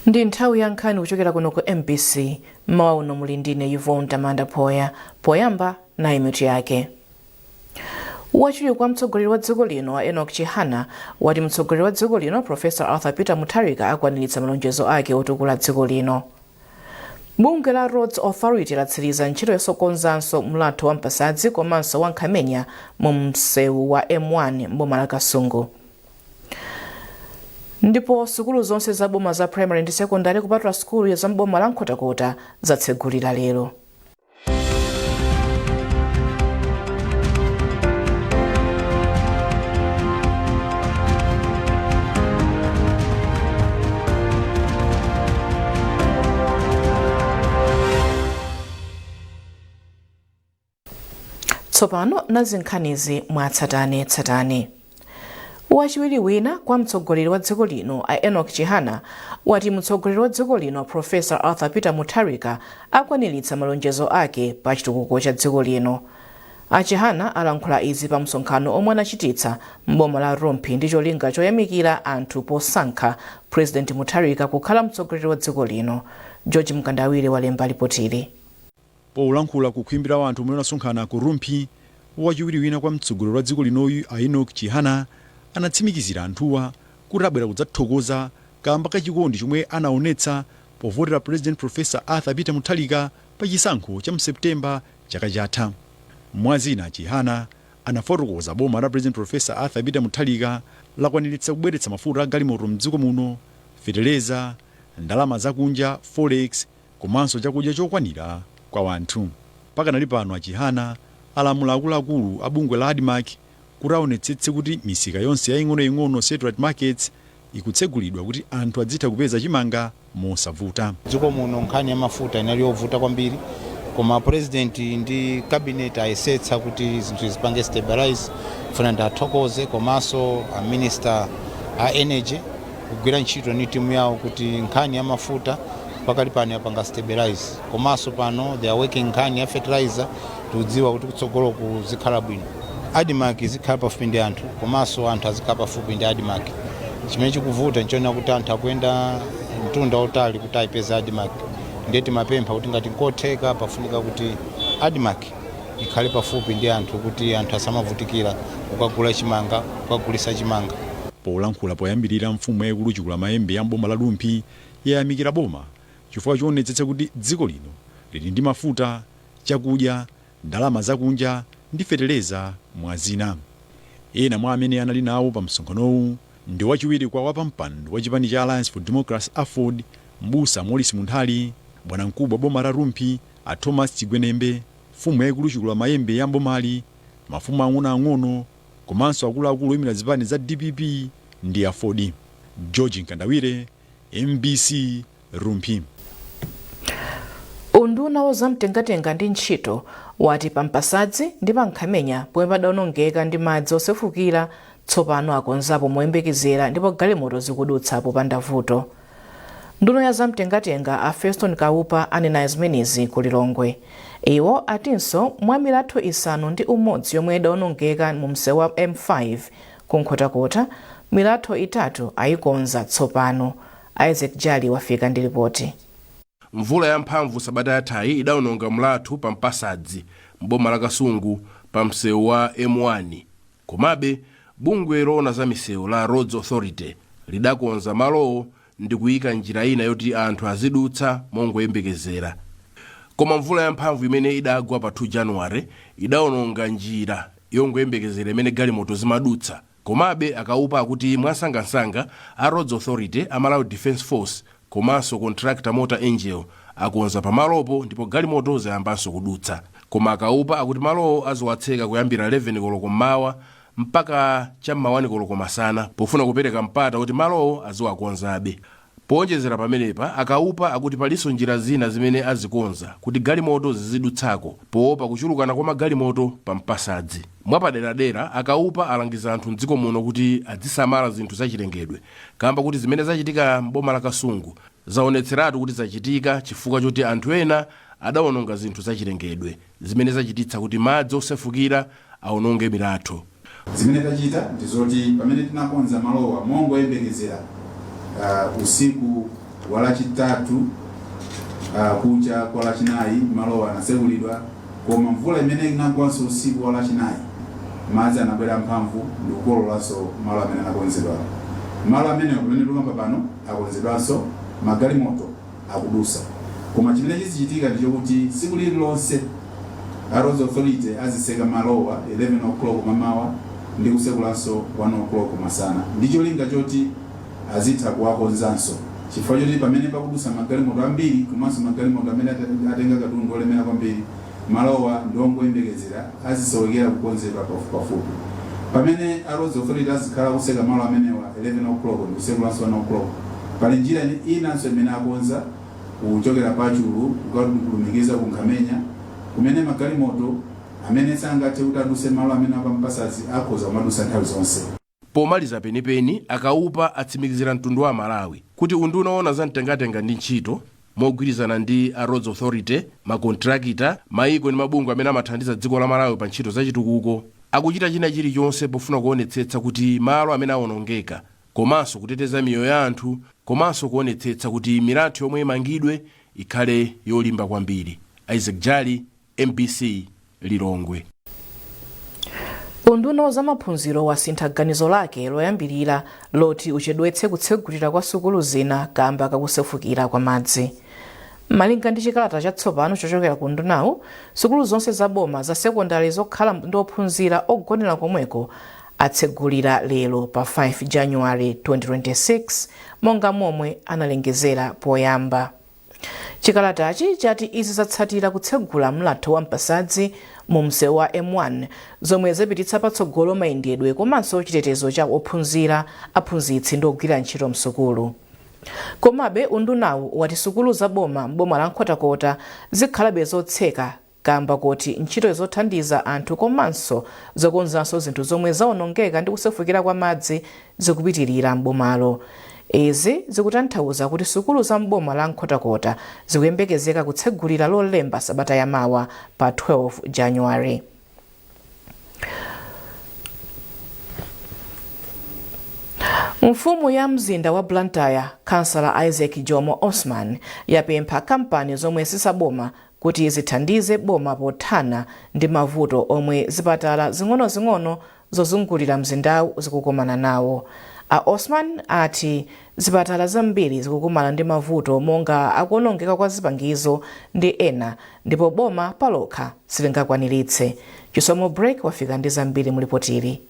Ndi nthawi ya nkhani kuchokera kuno ku MBC. Mmawa uno muli ndine Yvonne Tamanda Phoya. Poyamba, nayi mitu yake. Wachiwiri kwa mtsogoleri wa dziko lino a Enoch Chihana wati mtsogoleri wa dziko lino Professor Arthur Peter Mutharika akwaniritsa malonjezo ake otukula dziko lino. Bungwe la Roads Authority latsiriza ntchito yokonzanso mlatho wa Mpasadzi komanso wa Nkhamenya mu msewu wa M1 m'boma la Kasungu. Ndipo sukulu zonse za boma za primary ndi secondary kupatula sukulu za m'boma la Nkhotakota zatsegulira lero. Tsopano nazi nkhanizi mwatsatanetsatane. Wachiwiri wina kwa mtsogoleri wa dziko lino a Enoch Chihana wati mtsogoleri wa dziko lino Professor Arthur Peter Mutharika akwaniritsa malonjezo ake pa chitukuko cha dziko lino. A Chihana alankhula izi pa msonkhano omwe anachititsa m'boma la Rumphi ndi cholinga choyamikira anthu posankha President Mutharika kukhala mtsogoleri wa dziko lino. George Mkandawire walemba lipotili. Polankhula ku khwimbi la anthu omwe anasonkhana ku Rumphi, wachiwiri wina kwa mtsogoleri wa dziko linoyu a Enoch Chihana anatsimikizira anthuwa kuti abwera kudzathokoza kaamba ka chikondi chomwe anaonetsa povotera President Professor Arthur Peter Mutharika pa chisankho cha mu September chaka chatha. Mwa zina, Chihana anafotokoza boma la President Professor Arthur Peter Mutharika lakwaniritsa kubweretsa mafuta a galimoto mdziko muno, feteleza, ndalama zakunja, forex, komanso chakudya chokwanira kwa wanthu. Pakanali pano a Chihana alamula akuluakulu a bungwe la Admarc kuti aonetsetse kuti misika yonse yaing'onoing'ono, satellite markets, ikutsegulidwa kuti anthu adzitha kupeza chimanga mosavuta. Dziko muno nkhani ya mafuta inali yovuta kwambiri, koma president ndi cabinet ayesetsa kuti zinthu zipange stabilize. Funa ndathokoze komanso a minister a energy kugwira ntchito ni timu yawo kuti nkhani ya mafuta pakali pano yapanga stabilize, komanso pano they are working nkhani ya fertilizer. Tikudziwa kuti kutsogoloku zikhala bwino. Admarc izikhala pafupi ndi anthu, komanso anthu azikhala pafupi ndi Admarc. Chimene chikuvuta nchoona kuti anthu akuyenda mtunda wautali kuti ayipeze Admarc. Ndiye timapempha kuti ngati nkotheka, pafunika kuti Admarc ikhale pafupi ndi anthu kuti anthu asamavutikira kukagula chimanga, kukagulisa chimanga. Polankhula poyambirira, mfumu yayikulu Chikulamayembe ya mboma la Rumphi yayamikira boma chifukwa choonetsetsa kuti dziko lino lili ndi mafuta, chakudya, ndalama zakunja ndi feteleza, mwa zina. Ena mwa amene anali nawo pa msonkhanowu ndi wachiwiri kwa wapampando wa chipani cha Alliance for Democracy, Aford, Mbusa Morris Munthali, bwanamkubwa wa boma la Rumphi a Thomas Chigwenembe, mfumu yayikulu Chikulamayembe ya mbomali, mafumu ang'onoang'ono komanso akuluakulu oyimira zipani za DPP ndi Aford. George Mkandawire, MBC, Rumphi. Unduna wa zamtengatenga ndi ntchito wati pa Mpasadzi ndi pa Nkhamenya pomwe padaonongeka ndi madzi osefukira tsopano akonzapo moyembekezera ndipo galimoto zikudutsa popanda vuto. Nduna ya zamtengatenga a Feston Kaupa anena zimenezi ku Lilongwe. Iwo atinso mwa milatho 6 yomwe idaonongeka mu msewu wa M5 ku Nkhotakota, milatho 3 ayikonza tsopano. Isaac Jali wafika ndi ripoti. Mvula yamphamvu sabata yathayi idawononga mlatho pa Mpasadzi m'boma la Kasungu pa msewu wa M1. Komabe bungwe loona za misewu la Roads Authority lidakonza malowo ndi kuyika njira ina yoti anthu azidutsa mongoyembekezera. Koma mvula yamphamvu imene idagwa pa 2 Januware idawononga njira yongoyembekezera imene galimoto zimadutsa. Komabe a Kaupa akuti mwansangansanga a Roads Authority, a Malawi Defence Force komanso contractor Motor Angel akonza pamalopo ndipo galimoto zayambanso kudutsa. Koma a Kaupa akuti malowo aziwatseka kuyambira 11 koloko mmawa mpaka cham'ma 1 koloko masana pofuna kupereka mpata kuti malowo aziwakonzabe. Powonjezera pamenepa, a Kaupa akuti palinso njira zina zimene azikonza kuti galimoto zizidutsako poopa kuchulukana kwa magalimoto pa Mpasadzi. Mwapaderadera, a Kaupa alangiza anthu mdziko muno kuti adzisamala zinthu zachilengedwe kamba kuti zimene zachitika m'boma la Kasungu zaonetseratu kuti zachitika chifukwa choti anthu ena adawononga zinthu zachilengedwe zimene zachititsa kuti madzi osefukira awononge milatho. Zimene tachita ndi zoti pamene tinakonza malowa mongoyembekezera, usiku Walachitatu kucha kwa Lachinayi malowa anasekulidwa, koma mvula imene inagwanso usiku wa Lachinayi, madzi anabwera mphamvu ndi kukololanso malo amene anakonzedwa. Malo amenewo pamene tikamba pano akonzedwanso, magalimoto akudusa. Koma chimene chizichitika ndi chokuti tsiku lililonse a Roads Authority aziseka malowa 11 o'clock mamawa ndi kusekulanso 1 o'clock masana, ndi cholinga choti azitha kuwakonzanso, chifukwa choti pamene pakudusa magalimoto ambiri komanso magalimoto amene atenga katundu olemera kwambiri, malowa ndi ongoyembekezera, azisowekera kukonzedwa pafupipafupi. Pamene a Roads Authority azikhala kuseka malo amenewa 11 o'clock ndi kusekulanso 1 o'clock, pali njira inanso imene akonza kuchokera pachulu kukulumikiza ku Nkhamenya, kumene magalimoto amene sangathe kuti aduse malo amene apampasazi akhoza kumadusa nthawi zonse. Pomaliza penipeni, Akaupa atsimikizira mtundu wa Malawi kuti unduna owona za mtengatenga ndi ntchito, mogwirizana ndi a Roads Authority, makontrakita, maiko ndi mabungwe amene amathandiza dziko la Malawi pa ntchito zachitukuko, akuchita china chilichonse pofuna kuonetsetsa kuti malo amene awonongeka, komanso kuteteza miyoyo ya anthu, komanso kuonetsetsa kuti milatho yomwe imangidwe ikhale yolimba kwambiri. Isaac Jali, MBC, Lilongwe. Unduna wa zamaphunziro wasintha ganizo lake loyambirira loti uchedwetse kutsegulira kwa sukulu zina kamba kakusefukira kwa madzi. Malinga ndi chikalata chatsopano chochokera ku undunawu, sukulu zonse za boma za sekondari zokhala ndi ophunzira ogonera komweko atsegulira lero pa 5 January 2026 monga momwe analengezera poyamba. Chikalatachi chati izi zatsatira kutsegula mlatho wa Mpasadzi mu msewu wa M1, zomwe zapititsa patsogolo mayendedwe komanso chitetezo cha ophunzira, aphunzitsi ndi ogwira ntchito msukulu. Komabe undunawu wati sukulu za boma m'boma la Nkhotakota zikhalabe zotseka kamba koti ntchito zothandiza anthu komanso zokonzanso zinthu zomwe zawonongeka ndi kusefukira kwa madzi zikupitirira m'bomalo. Izi zikutanthauza kuti sukulu za m'boma la Nkhotakota zikuyembekezeka kutsegulira Lolemba sabata yamawa pa 12 January. Mfumu ya mzinda wa Blantyre, Kansala Isaac Jomo Osman, yapempha kampani zomwe sizaboma kuti zithandize boma pothana ndi mavuto omwe zipatala zing'onozing'ono zozungulira mzindawu zikukumana nawo. A Osman ati zipatala zambiri zikukumana ndi mavuto monga akuonongeka kwa zipangizo ndi ena, ndipo boma palokha silingakwaniritse. Chisomo Break wafika ndi zambiri mulipotili.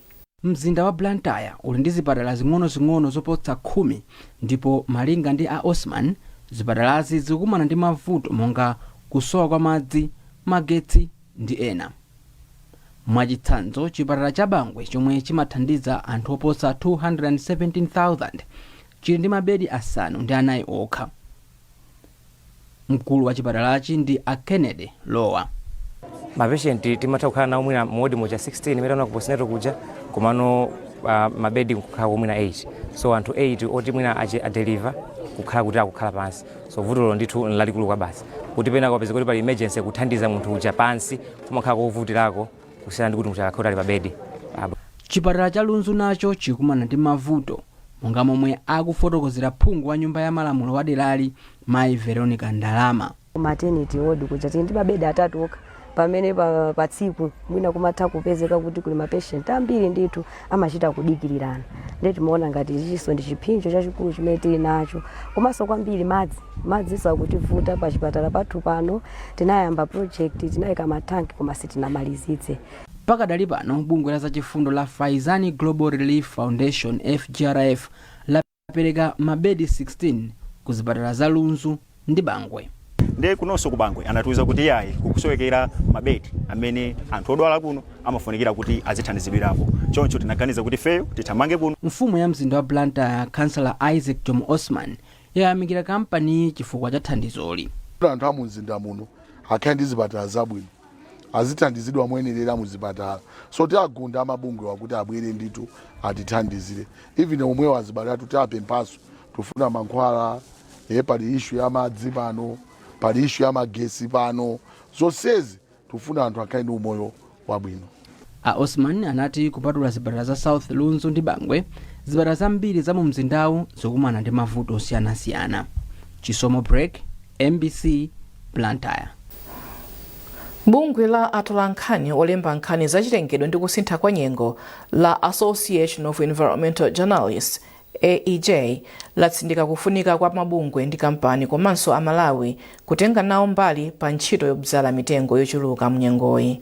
Mzinda wa Blantyre uli ndi zipatala zing'onozing'ono zoposa 10 ndipo malinga ndi a Osman, zipatalazi zikukumana ndi mavuto monga kusowa kwa madzi, magetsi ndi ena. Mwachitsanzo, chipatala cha Bangwe chomwe chimathandiza anthu oposa 217,000 chili ndi mabedi 9 okha. Mkulu wa chipatalachi ndi a Kennedy Lowa. Mapeshenti timatha kukhala nawo mwina mu wodi muja 16 imene taona ku postnatal kuja, komano mabedi nkukhala mwina 8, so anthu 8 oti mwina adeliver kukhala kuti akukhala pansi. So vutolo ndithu nlalikulu kwabasi, kuti pena kwapeza kuti pali emergency, kuthandiza munthu uja pansi kumakhala kovutirako kusiyana ndi kuti munthu akakhala ali pa bedi. Chipatala cha Lunzu nacho chikumana ndi mavuto monga momwe akufotokozera phungu wa nyumba ya malamulo wa derali, Mayi Veronica Ndalama. Maternity ward kuja tili ndi mabedi atatu okha, pamene pa tsiku mwina kumatha kupezeka kuti kuli mapatient ambiri ndithu, amachita kudikirirana. Ndiye timaona ngati ichinso ndi chipsinjo chachikulu chimene tili nacho. Komanso kwambiri madzi, madzinso akutivuta pa chipatala pathu pano. Tinayamba project, tinayika matanki koma sitinamalizitse. Pakadali pano bungwe la zachifundo la Faizani Global Relief Foundation, FGRF, lapereka mabedi 16 ku zipatala za Lunzu ndi Bangwe. Ndiye kunonso ku Bangwe anatiuza kuti yayi, kukusowekera mabedi amene anthu odwala kuno amafunikira kuti azithandizidwirapo. Choncho tinaganiza kuti ifeyo tithamange kuno. Mfumu ya mzinda wa Blantyre, Kansala Isaac Jomo Osman, yayamikira kampaniyi chifukwa cha thandizoli. Anthu a mumzinda muno akhale ndi zipatala zabwino, azithandizidwa moyenerera muzipatala. So tiagunda amabungwe wakuti abwere ndithu atithandizire. Even omwewo azibale athu tiapemphaso, tifuna mankhwala, pali issue ya madzi pano, pali issue ya magesi pano. Zonsezi tifuna anthu akhale ndi umoyo wabwino. A Osman anati kupatula zipatala za South Lunzu ndi Bangwe, zipatala zambiri za mu mzindawu zikukumana ndi mavuto osiyanasiyana. Chisomo Break, MBC, Blantyre. Bungwe la atolankhani olemba nkhani zachilengedwe ndi kusintha kwa nyengo la Association of Environmental Journalists, AEJ, latsindika kufunika kwa mabungwe ndi kampani komanso Amalawi kutenga nawo mbali pa ntchito yobzala mitengo yochuluka mnyengoyi.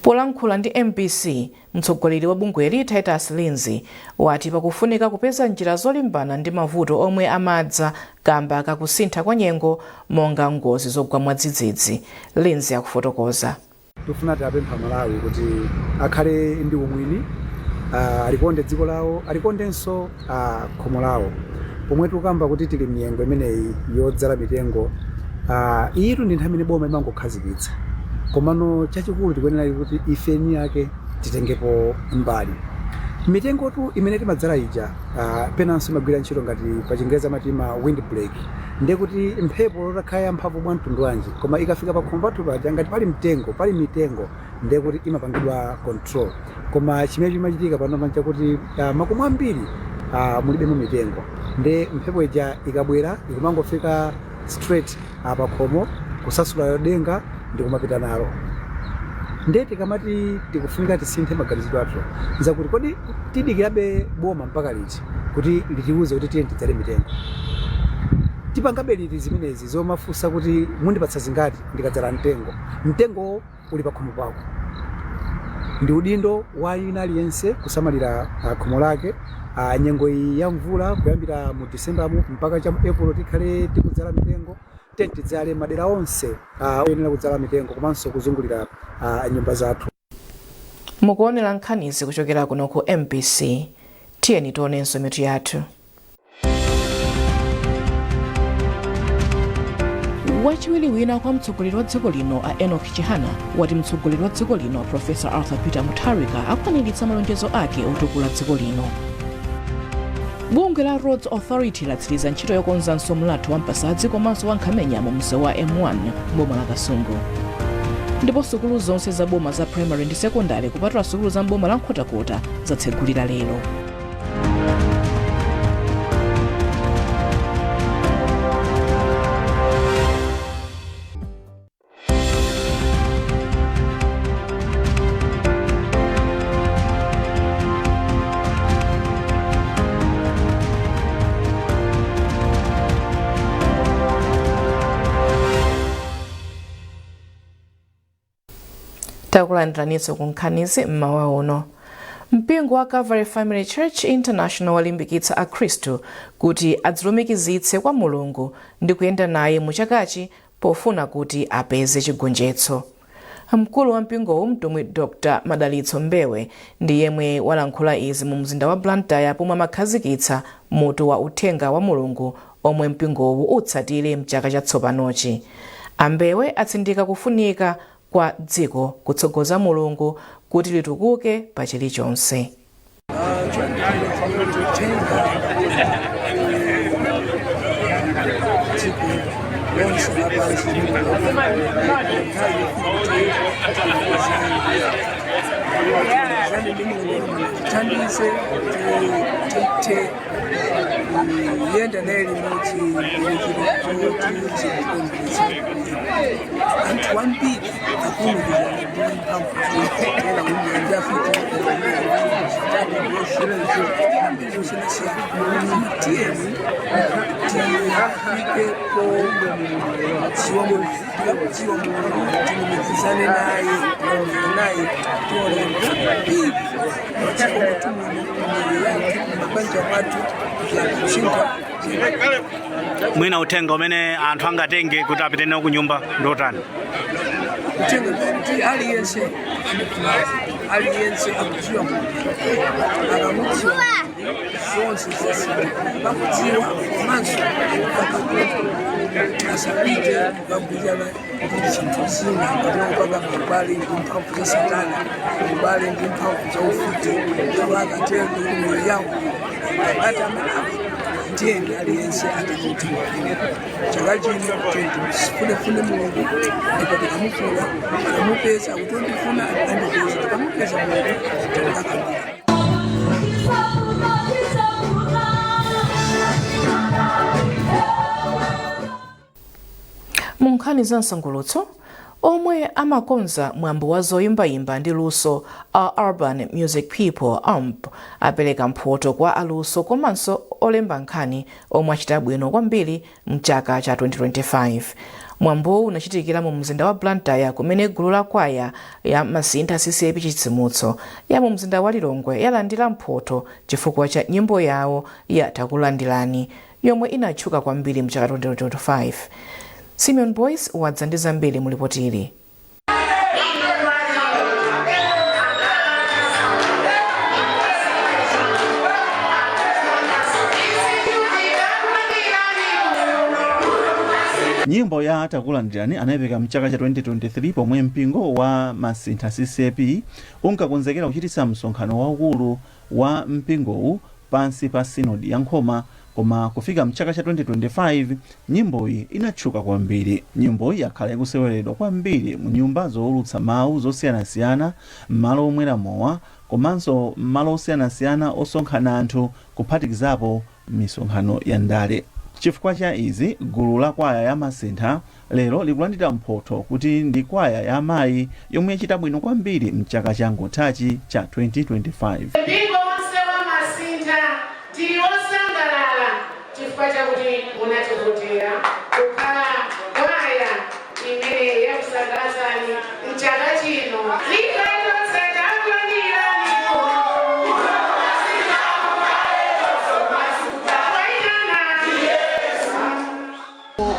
Polankhula ndi MBC, mtsogoleri wa bungweli Titus Lindsay wati pakufunika kupeza njira zolimbana ndi mavuto omwe amadza kamba kakusintha kwa nyengo monga ngozi zogwa mwadzidzidzi. Lindsay akufotokoza. Tifuna tiapempha Malawi kuti akhale ndi umwini, alikonde dziko lawo, alikondenso khomo lawo. Pomwe tikukamba kuti tili mnyengo imeneyi yodzala mitengo, iyitu ndi nthawi imene boma imangokhazikitsa, komano chachikulu tikuyenera kuti ife eni ake titengepo mbali. Mitengotu imene timadzala ija penanso imagwira ntchito ngati pa Chingereza amati ma wind break, ndiye kuti mphepo itakhala yamphamvu mwa mtundu wanji, koma ikafika pa khomo pathu paja, ngati pali mtengo, pali mitengo, ndiye kuti imapangidwa control. Koma chimene chimachitika pano chakuti makomo ambiri mulibemo mitengo, ndiye mphepo ija ikabwera ikumangofika straight pa khomo, kusasula denga ndi kumapita nalo. Ndiye tikamati tikufunika tisinthe maganizidwe athu, nzakuti kodi tidikirabe boma mpaka liti kuti litiuze kuti tiye tidzale mitengo? Tipangabe liti zimenezi zomafunsa kuti mundipatsa zingati ndikadzala mtengo? Mtengo uli pa khomo pako, ndi udindo wa wina aliyense kusamalira khomo lake. Nyengo iyi ya mvula kuyambira mu December mpaka cha mu April tikhale tikudzala mitengo. Tiye tidzale madera onse oyenera kudzala mitengo komanso kuzungulira nyumba zathu. Mukuonera nkhanizi kuchokera kuno ku MBC. Tiyeni tionenso mitu yathu. Wachiwiri wina kwa mtsogoleri wa dziko lino a Enoch Chihana wati mtsogoleri wa dziko lino Professor Arthur Peter Mutharika akwaniritsa malonjezo ake otukula dziko lino. Bungwe la Roads Authority latsiriza ntchito yokonzanso mlatho wa Mpasadzi komanso wa Nkhamenya mu msewu wa M1 m'boma la Kasungu. Ndipo sukulu zonse za boma za primary ndi sekondari kupatula sukulu za m'boma la Nkhotakota zatsegulira lero. Takulandiraninso ku nkhanizi mmawa uno. Mpingo wa Calvary Family Church International walimbikitsa Akhristu kuti adzilumikizitse kwa Mulungu ndi kuyenda naye mu chakachi pofuna kuti apeze chigonjetso. Mkulu wa mpingowu Mtumwi Dr Madalitso Mbewe ndi yemwe walankhula izi mu mzinda wa Blantyre pomwe amakhazikitsa mutu wa uthenga wa Mulungu omwe mpingowu utsatire mchaka chatsopanochi. A Mbewe atsindika kufunika kwa dziko kutsogoza Mulungu kuti litukuke pa chilichonse. Dziko lonse lapansi ndi Mulungu tithandize kuti tithe kuyenda naye limodzi choti. Anthu ambiri akulumikizana ndi mphamvu ena ndafiti ambiri zosiyanasiyana. Tiyeni tifike podziwa Mulungu. Tikamudziwa Mulungu, tilumikizane naye, tilankhule naye, tione ambiri madziko mwathu muno, miyoyo yathu, mabanja mwathu zyakusintha. Mwina uthenga umene anthu angatenge kuti apite nawo ku nyumba ndi otani? Uthenga kuti aliyense aliyense akudziwa Mulungu, akamudziwa zonse zasintha. Akamudziwa komanso asapite kukagwirizana ndi zinthu zina kapena kupanga maubale ndi mphamvu za Satana, maubale ndi mphamvu za ufiti. Ndipo akatero kuti miyoyo yawo ngati Amalawi, tiyeni aliyense atenge chaka chino, tiyeni timufunefune Mulungu, ndipo tikamufuna tikamupeza. Akuti ondifuna andipeza. Tikamupeza Mulungu titakakambira. Nkhani za msangulutso, omwe amakonza mwambo wa zoyimbayimba ndi luso a Urban Music People UMP apereka mphoto kwa aluso komanso olemba nkhani omwe achita bwino kwambiri mchaka cha 2025. Mwambowu unachitikira mu mzinda wa Blantyre, kumene gulu la kwaya ya Masintha CCAP Chitsitsimutso ya mu mzinda wa Lilongwe yalandira mphoto chifukwa cha nyimbo yawo ya Takulandirani, yomwe inatchuka kwambiri mchaka 2025. Simeon Boyce wadza ndi zambiri mu lipoti ili. Nyimbo ya Takulandirani anayipeka mchaka cha 2023 pomwe mpingo wa Masintha CCAP unkakonzekera kuchititsa msonkhano waukulu wa mpingowu pansi pa Sinodi ya Nkhoma. Koma kufika mchaka cha 2025, nyimboyi inatchuka kwambiri. Nyimboyi yakhala ikuseweredwa kwambiri mu nyumba zowulutsa mawu zosiyanasiyana, m'malo omwera mowa komanso m'malo osiyanasiyana osonkhana anthu, kuphatikizapo misonkhano ya ndale. Chifukwa cha izi, gulu la kwaya ya Masintha lero likulandira mphotho kuti ndi kwaya ya amayi yomwe yachita bwino kwambiri mchaka changothachi cha 2025. Mpingo wonse wa Masintha tili osangalala chifukwa chakuti munativotera kukhala kwaya imene yakusangalatsani mchaka chino. Ife tonse takulandirani kuno.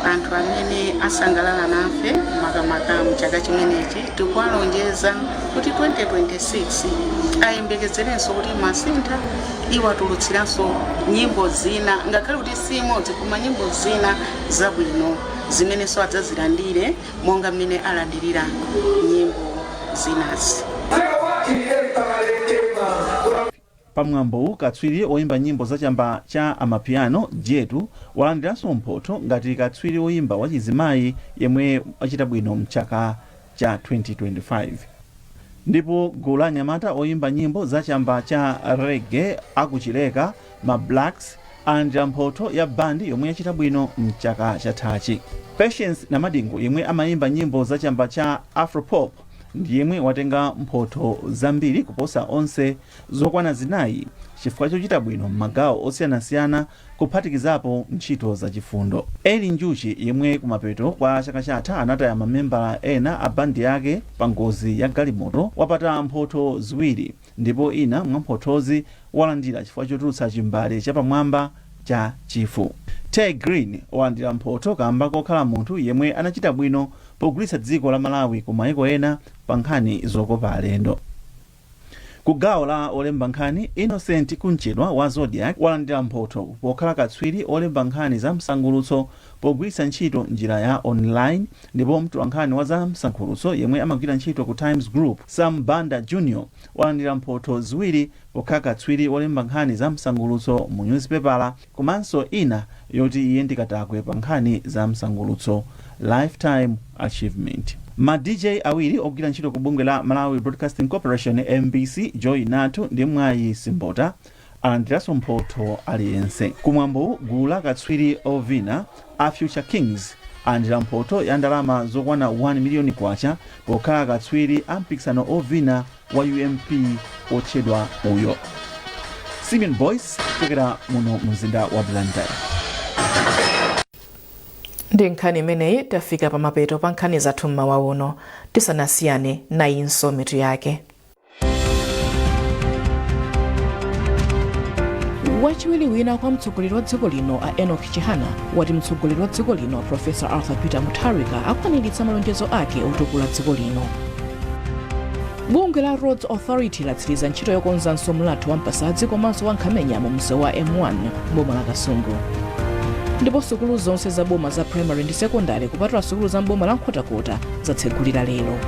Anthu amene asangalala nafe makamaka mchaka chimenechi, tikuwalonjeza kuti 2026 ayembekezerenso kuti Masintha iwatulutsiranso nyimbo zina, ngakhale kuti si imodzi, koma nyimbo zina zabwino zimenenso adzazilandire monga mmene alandirira nyimbo zinazi. Pamwambowu, katswiri oyimba nyimbo za chamba cha amapiano Jetu walandiranso mphotho ngati katswiri oyimba wachizimayi yemwe wachita bwino mchaka cha 2025. Ndipo gulu la anyamata oyimba nyimbo za chamba cha reggae akuchileka Ma Blacks alandira mphotho ya bandi yomwe yachita bwino mchaka chathachi. Patience Namadingo, yemwe amayimba nyimbo za chamba cha afropop, ndi yemwe watenga mphotho zambiri kuposa onse, zokwana 4, chifukwa chochita bwino m'magawo osiyanasiyana kuphatikizapo ntchito zachifundo. Eli Njuchi, yemwe kumapeto kwa chaka chatha anataya mamembala ena a bandi yake pa ngozi ya galimoto, wapata mphotho 2, ndipo ina mwa mphothozi walandira chifukwa chotulutsa chimbale chapamwamba cha Chifu. Tay Grin walandira mphotho kamba kokhala munthu yemwe anachita bwino pogulitsa dziko la Malawi ku maiko ena pa nkhani zokopa alendo. Ku gawo la olemba nkhani, Innocent Kunchedwa wa Zodiak walandira mphotho pokhala katswiri olemba nkhani za msangulutso pogwiritsa ntchito njira ya online, ndipo mtolankhani wa za msangulutso yemwe amagwira ntchito ku Times Group, Sam Banda Jr, walandira mphotho 2 pokhala katswiri olemba nkhani za msangulutso mu nyuzipepala, komanso ina yoti iye ndi katakwe pa nkhani za msangulutso, Lifetime Achievement. Ma DJ awiri ogwira ntchito ku bungwe la Malawi Broadcasting Corporation, MBC, Joy Nathu ndi Mwayi Simbota, alandiranso mphotho aliyense. Kumwambowu, gulu la akatswiri ovina a Future Kings alandira mphotho ya ndalama zokwana 1 miliyoni kwacha pokhala akatswiri a mpikisano ovina wa UMP otchedwa Uyo. Simeon Boyce, kuchokera muno mu mzinda wa Blantyre. Ndi nkhani imeneyi tafika pamapeto pa nkhani zathu mmawa uno. Tisanasiyane, nayinso mitu yake. Wachiwiri wina kwa mtsogoleri wa dziko lino a Enoch Chihana wati mtsogoleri wa dziko lino Profesa Arthur Peter Mutharika akwaniritsa malonjezo ake otukula dziko lino. Bungwe la Roads Authority latsiriza ntchito yokonzanso mlatho wa Mpasadzi komanso wa Nkhamenya mu msewu wa M1 m'boma la Kasungu. Ndipo sukulu zonse za boma za primary ndi sekondari, kupatula sukulu za m'boma la Nkhotakota, zatsegulira lero.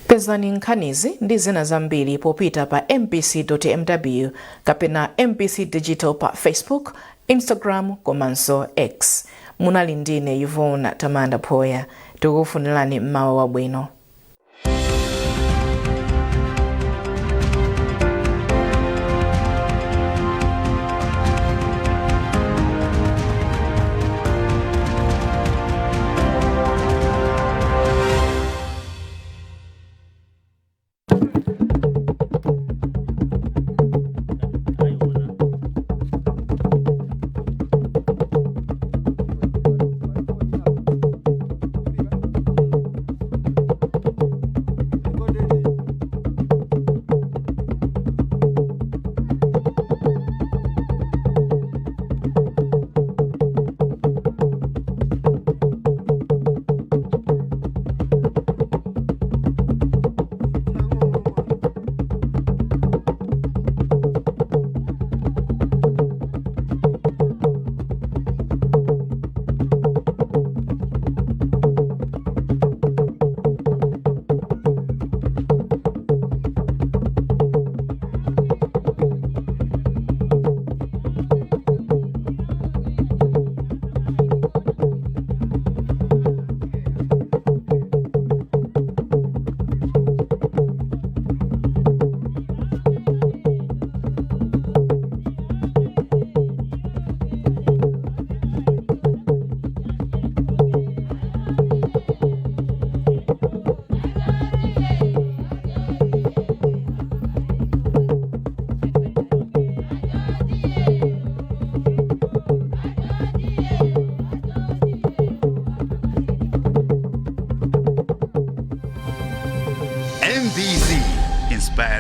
Pezani nkhanizi ndi zina zambiri popita pa mbc.mw kapena MBC Digital pa Facebook, Instagram komanso X. Munali ndine Yvonne Tamanda Phoya. Tikukufunirani mmawa wabwino.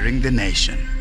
Inspiring the nation.